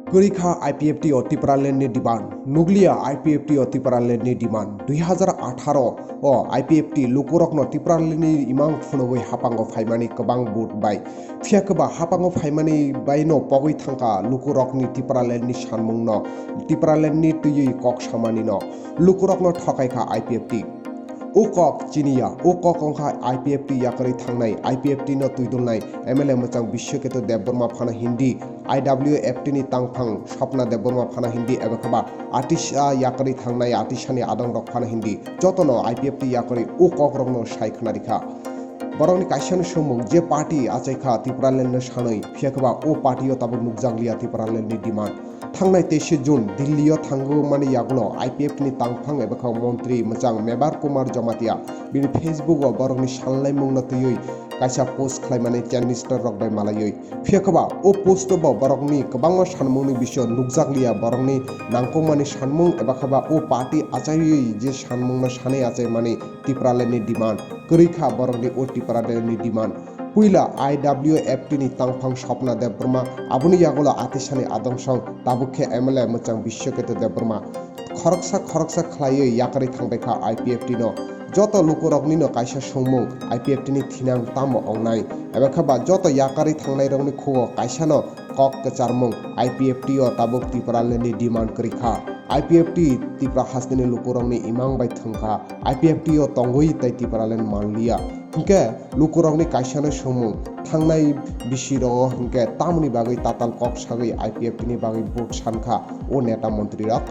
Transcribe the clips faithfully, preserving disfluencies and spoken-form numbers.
Kwrwi kha I P F T o Tipraland ni demand. Nukliya I P F T o Tipraland ni demand. Dui hazar atharo o I P F T lukurokno Tipraland ni imang phunugwi hapango phaimani kwbang vote bai. Phiya kwba hapango phaimani baino pogwi thangkha lukurokni Tipraland ni sanmungno, Tipraland ni twiwi kok samanino. Lukurokno thokai kha I P F T. O kok chiniya, o kok wngkha I P F T yakarwi thangnai, I P F T no twidulnai M L A mwchang Biswaketu Debbarma phano hindi, I W F T ni tangphang Swapna Debbarma phano hindi, eba khaba atisa yakarwi thangnai atisani adongrok phano hindi, jotono I P F T yakarwi o kokrokno sai khna rikha. Borokni kaisano swngmung je party achaikha Tipraland no sanwi, phiya khaba o party o tabuk nukjakliya Tipraland ni demand. Thangnai teise June Delhi o thangmani yagulo I P F ni tangphang eba kha montri mwchang Mebar Kumar Jamatia bini Facebook o borokni sanlaimungno twiwi kaisa post khlaimani Chief Minister rok bai malaiwi. Phiya khaba o post o bo borokni kwbangma sanmungni bisingo nukjakliya borokni nangkukmani sanmung eba khaba o party achaiwi je sanmungno sanwi achaimani Tipraland ni demand kwrwi kha borokni o Tipraland ni demand. Puila I W F T ni tangphang Swapna Debbarma, aboni yagulo atisani adong song, tabuk khe M L A mwchang Biswaketu Debbarma. Khoroksa khoroksa khlaiwi yakarwi thangbai kha I P F T no. Joto lukuroknino kaisa swngmung, I P F T ni thinang tamo ongnai? Eba khe ba joto yakarwi thangnairokni khugo kaisano kok kwcharmung, I P F T o tabuk Tipraland ni demand kwrwi kha. I P F T Tipra hasteni lukurokni imang bai thwng kha. I P F T o tongwi tei Tipraland manliya. Hinkhe lukurokni kaisano swngmung, thangnai bisi rogo hinkhe tamoni bagwi tatal kok sagwi I P F T ni bagwi vote sankha o neta montri rok?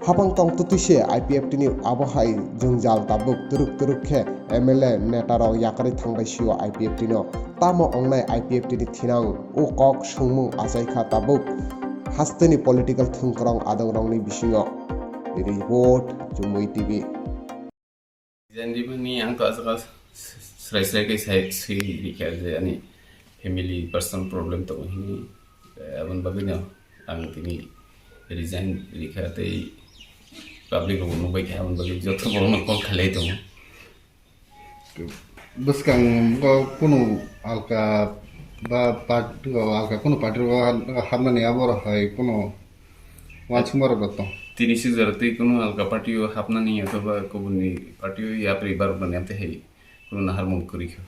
Hapang tong twtwi se I P F T ni abo hai jwngjal tabuk twrwk twrwk khe M L A neta rok yakarwi thangbai sio I P F T no. Tamo ongnai I P F T ni thinang o kok swngmung achaikha tabuk hasteni political thwngkwrang adongrokni bisingo. Report, Chumui T V. Resign rimani ang to aswk srai srai khe sai swi rikha je ani family personal problem tongo hini, eh, aboni bagwi no ang tini resign rikha tei public rok nukbai kha aboni bagwi joto borok no call khlai tongo. Bwskango kunu alka ba party alka kunu party rok hapnani abo rok hai kunu uansukma rok tong. Tini sijora tei kunu alka party o hapnani othoba kubuni party o yapri baroknani amtwi hai kunu naharmung kwrwi kha.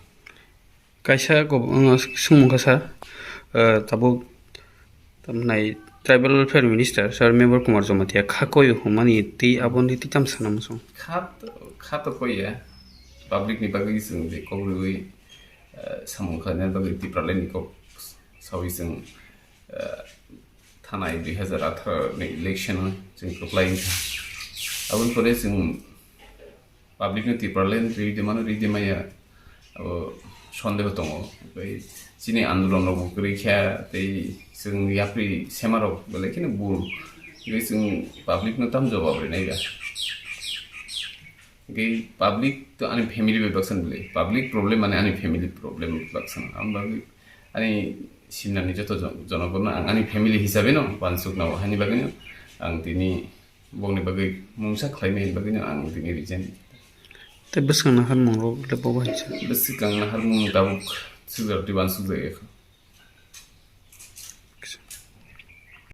Kaisa kok-, uh, swngmung kha sir, uh, tabuk tamnai Tribal Welfare Minister Sir Mebar Kumar Jamatia kha koi humani tei aboni tei tam sana muchung. Kha to, kha to koi ya, public ni bagwi chwng je kok rwi, uh, samung khlaina bagwi Tipraland ni kok sawi chwng, uh, thanai dui hazar atharo ni election o chwng kwplai wngkha. Aboni pore chwng public no Tipraland rwi de mano, rwi de maya, abo sondeho tongo. Bai chini andolon rok bo kwrwi kha tei chwng yapri sema rok belai kheno bul. Bai chwng public no tam jawab rinai ba. Hingke public to ani family bai baksa ni le, public problem mane ani family problem baksa no. Ang bagwi ani simnani joto jon-, jonogono ang ani family hisabe no wansuk nao, hani bagwi no ang tini bongni bagwi mungsa khlai mani bagwi no ang tini resign. Tei bwskang naharmung rok le bo bai sa. Bwskang naharmung tabuk sujak di wansuk jagwi.